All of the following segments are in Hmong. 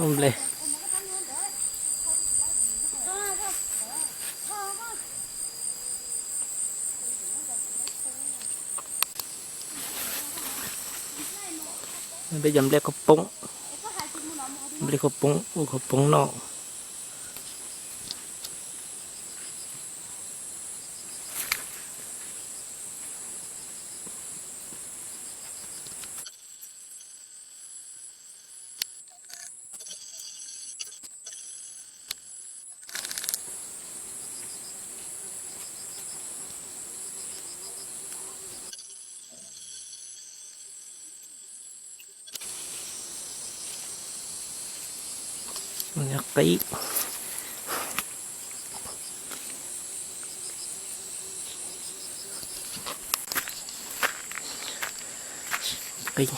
Nplej, peb cov nplej qhov poob, nplej qhov poob, ua qhov poob noj. Qib, qib.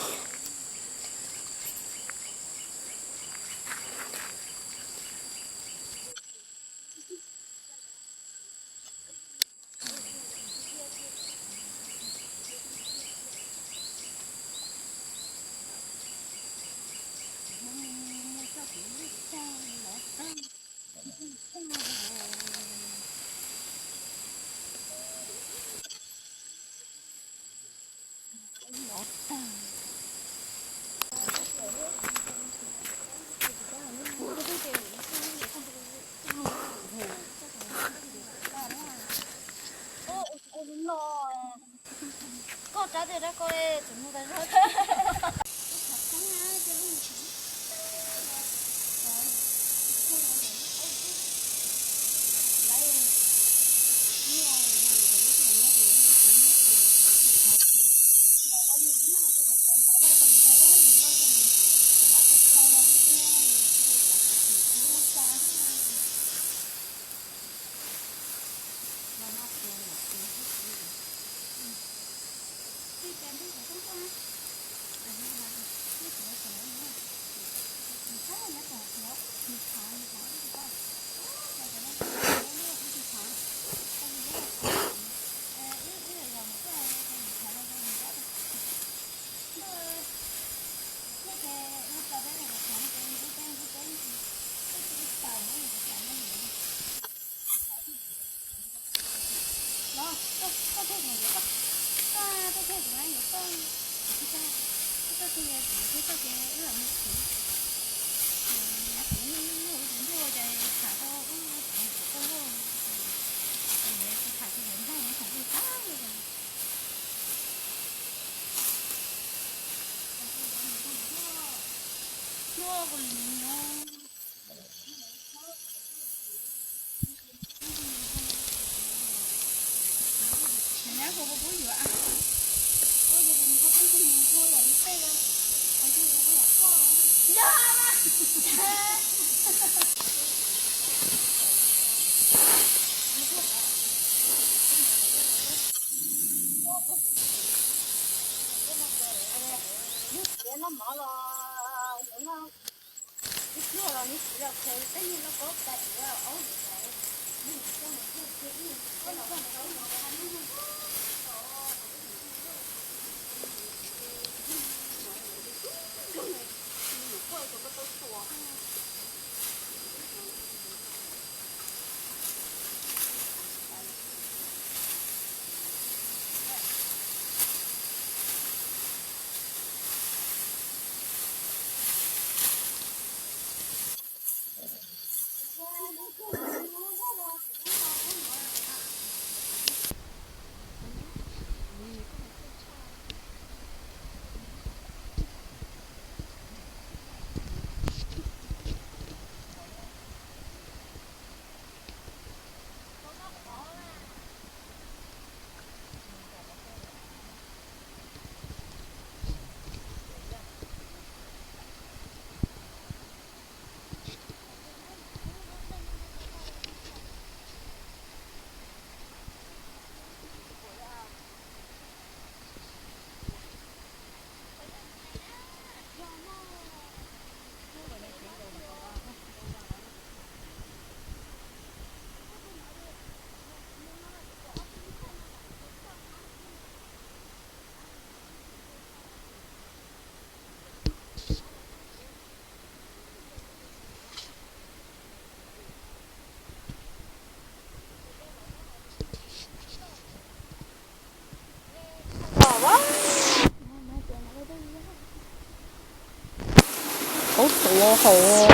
Hauv,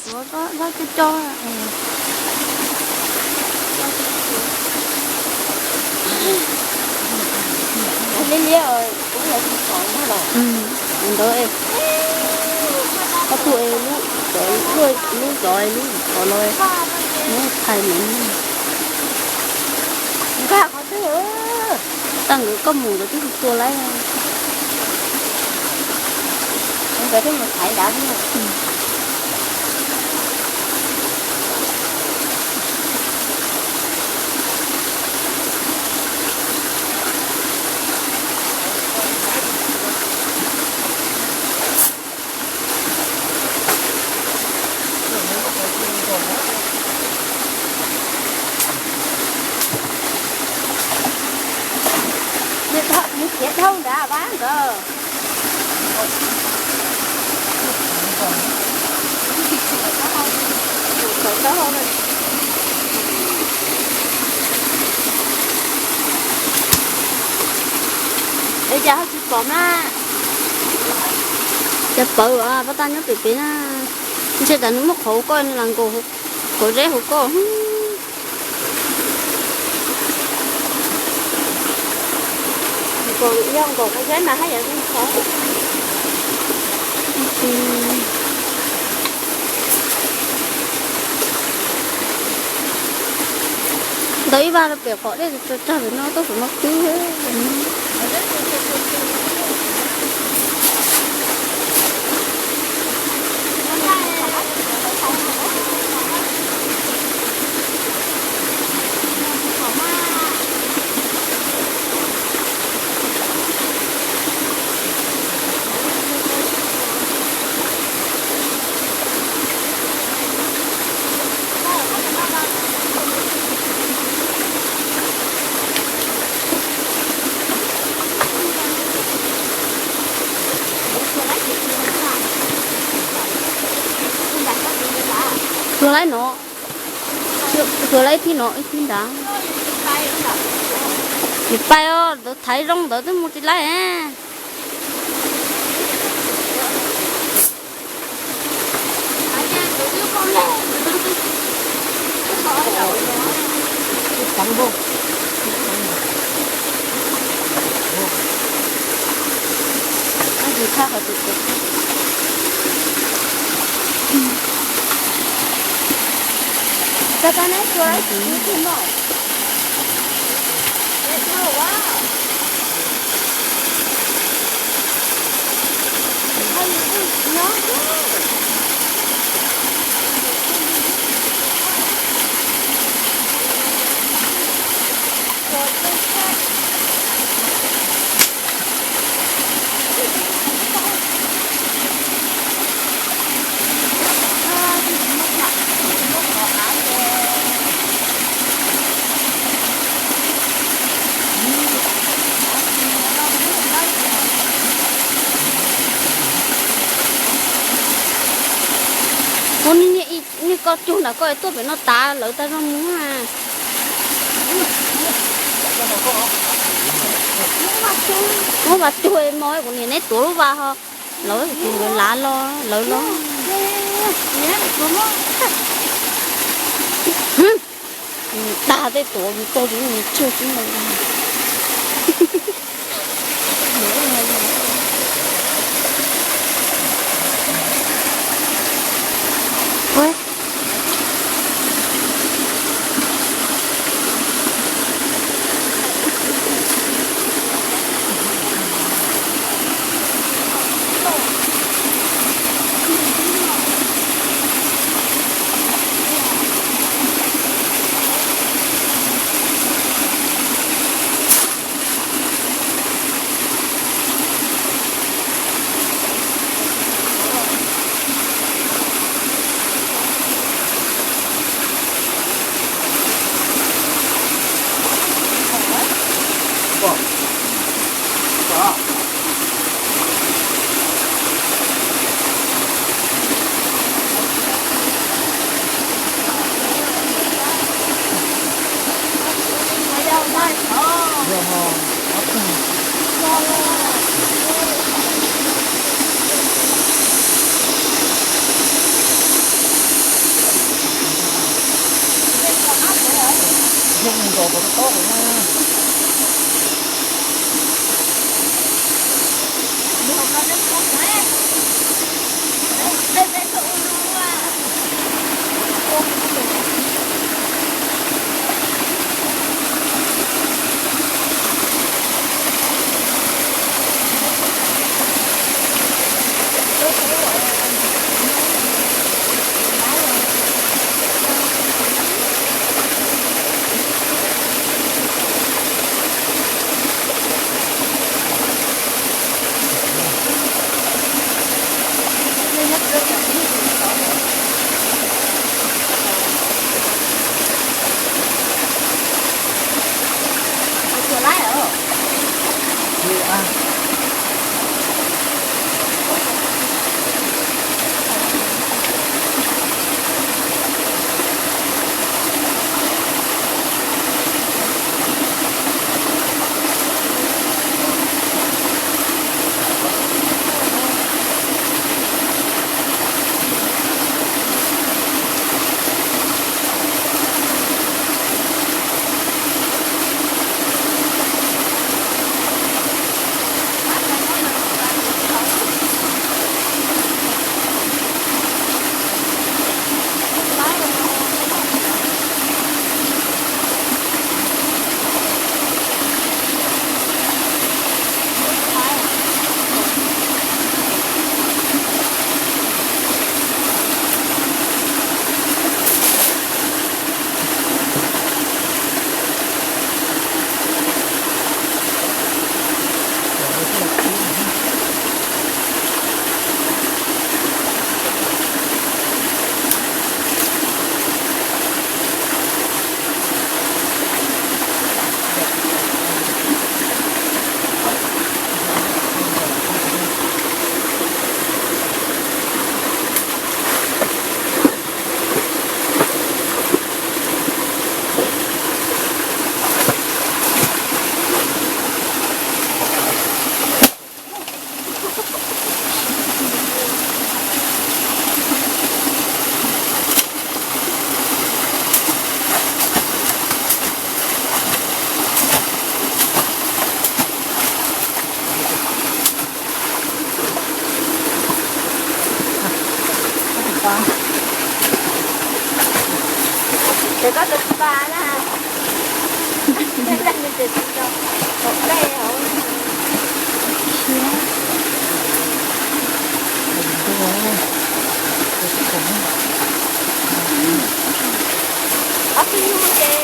tuav koj coj coj. Liab liab, kuv los tsis pom nag los. Ntawd, koj tuaj lub, lub zov lub qhov no, lub thais no. Nkag qhov twg? Tag nkawd koj mus nkawd twb tua laib. Nkawd twb mus thaiv nrad. Nws khiav dhau nrad pab nkawd. Es cas ho tsis pom na? Cas pawv pab tag nyob pem pem na. Ntshe tas nws muab qhauv koj nws las nkaus qhauv zeb hauv koj. Nkaus yog nkaus qhauv zeb mas haj yam zoo qhauv. Ntawd ib vag rau pem qhov dej tsag tsag pem no tuaj pem no kwb. Hluas laib no, hluas laib ib thib no ib thib nrad. Tsis pais os, ntawd thaiv zoo ntawd twb mus tsis laib. Ua niag koj cug ntawm koj tuaj pem no tav lawv tag zog mus. Muab vas cug mog, kuv niam neb tuav lub vas ho, lawv kuv nkawd lav los lawv los. Tag tej tuav mus tau tus mus tshuaj xwb. Ces koj tus pas na, nws tes tsis tau hauv dej hauv. Ob tug nyuj ces.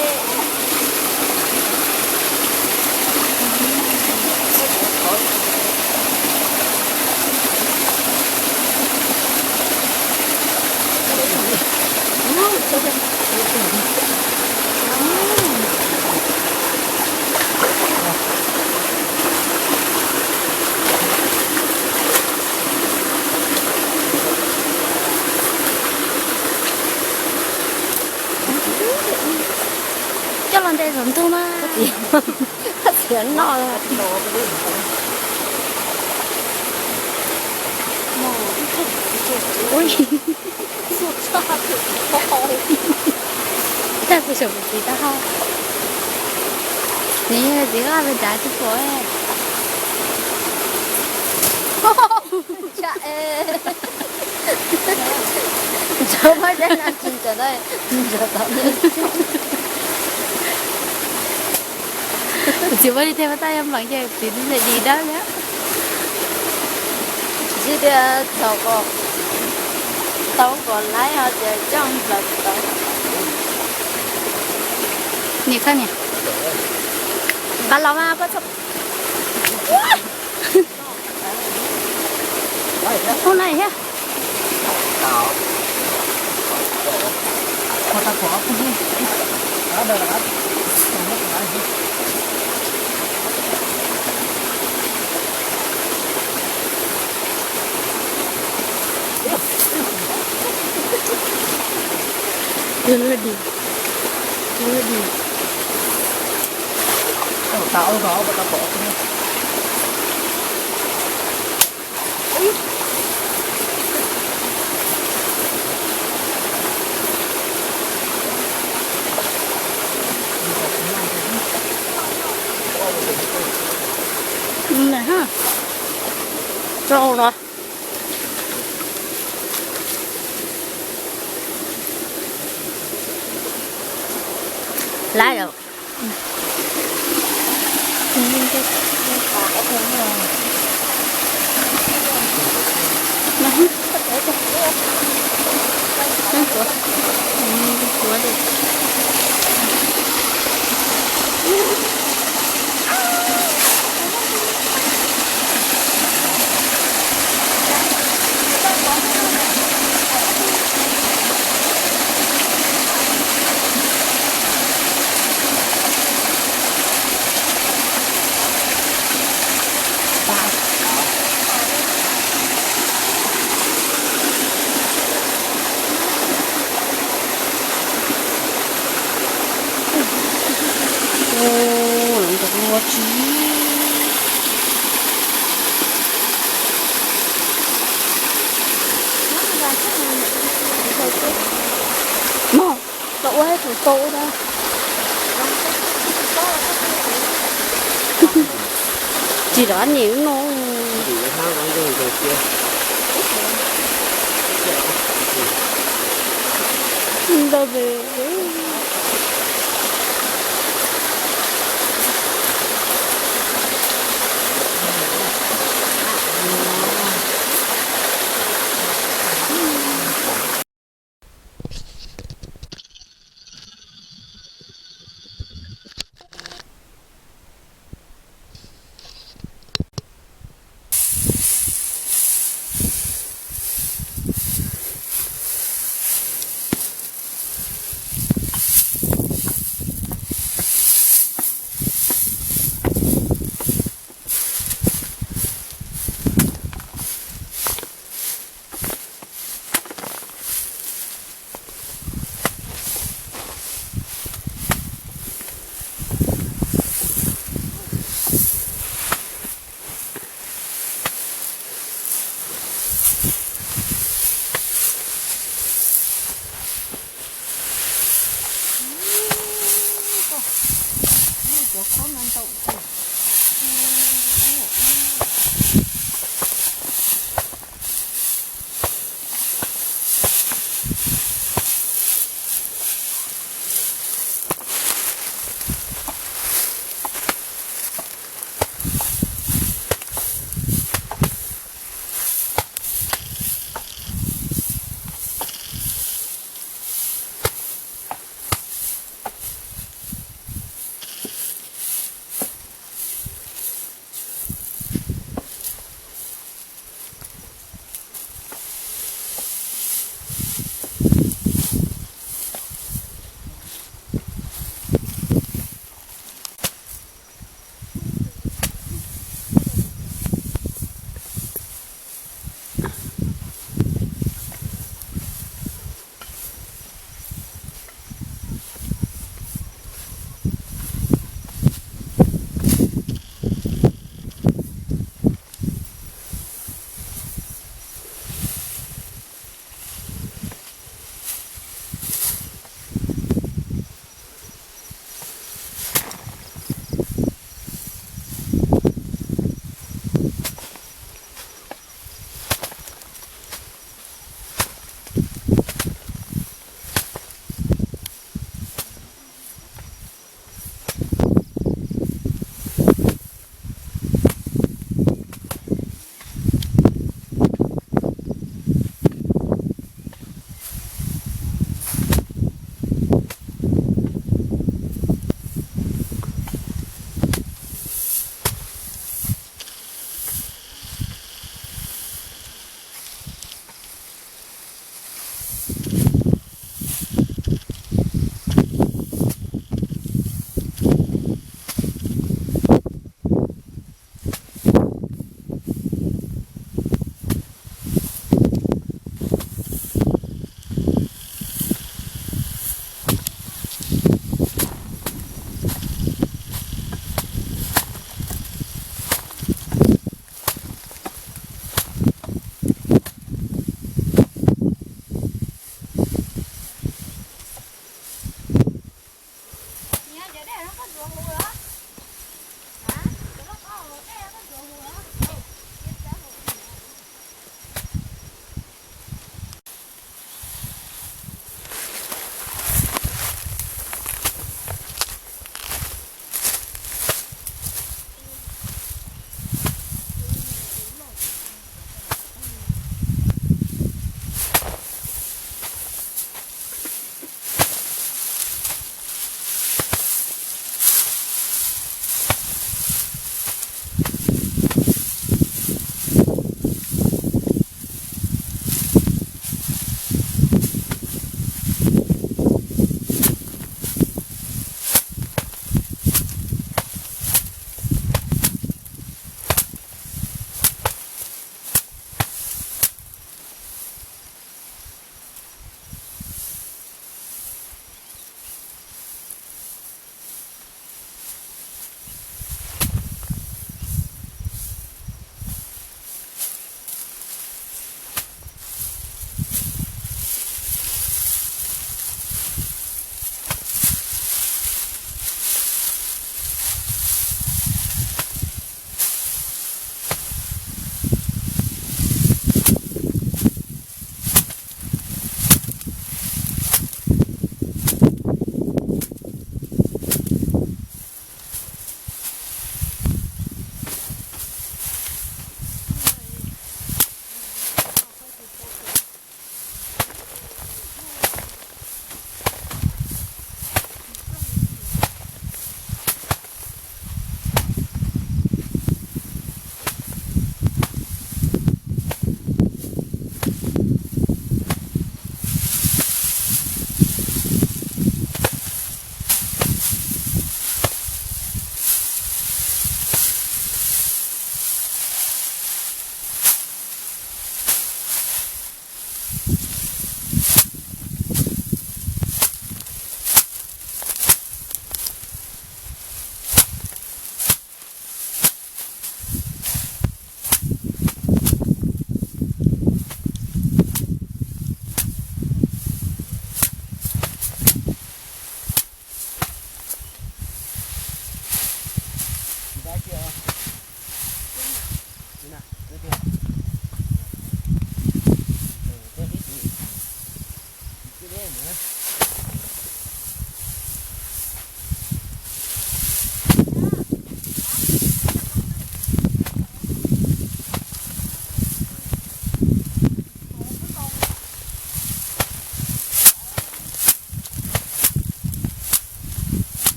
Coj los ntes saum ntug mas. Txiv noj. Ui. Tag kuv saum kuv txiv taub hau. Nws yog txiv laj pes nrad tsis pom. Ntshai, ntshai, ntshai tau. Kuv txiv muab li tej pab taj yog nplees ces kuv txiv ntxim dim dawb li. Tsis tias txaus kom, tau kom laib ho tias coj nplaws tsis tau. Niam koj niam, nqa los mas koj txhob. Ub na thiab. Ua luaj dim, ua luaj dim. Rau no. Lái rồi. Ua tsi? Mog, los ua tus tau ua da. Tsis rov niam no. Ntau tes.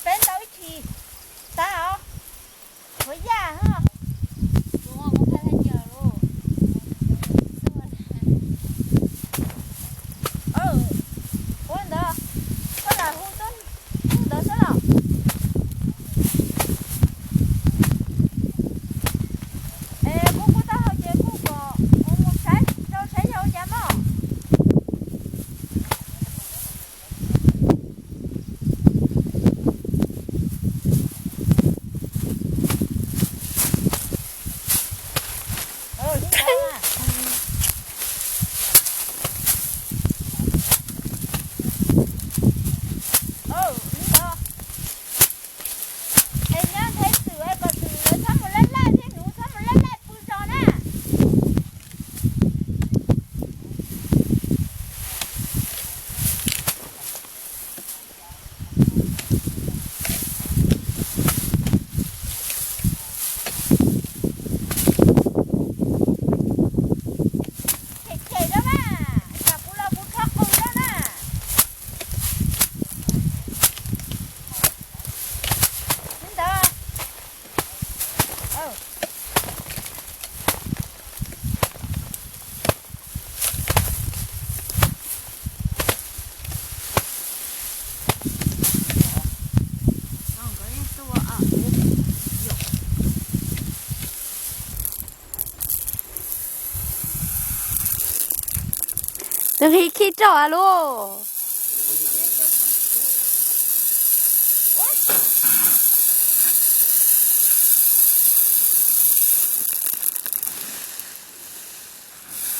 Peb ntau ib chim tas os. Ua yaj hos. Ua ntawd, koj lam hu ntawd xwb los? Es kuv kuj taub hau ces kuj kom kuv mus saib rau saib yog ua cas mog. Es nyob nthe xwm es kom xwm lawv txhob mus laij laij thiab, nuv txhob mus laij laij pw zos na. Chem chem rau na, tsam kuv los kuv rho qws rau na. Li ntawd. Tus hi khib roj a lauj.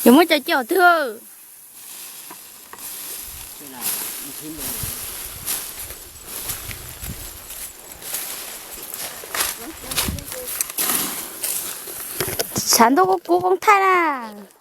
Yuav muab cov coj twg? Sav ntuj kub kub koob thaij na.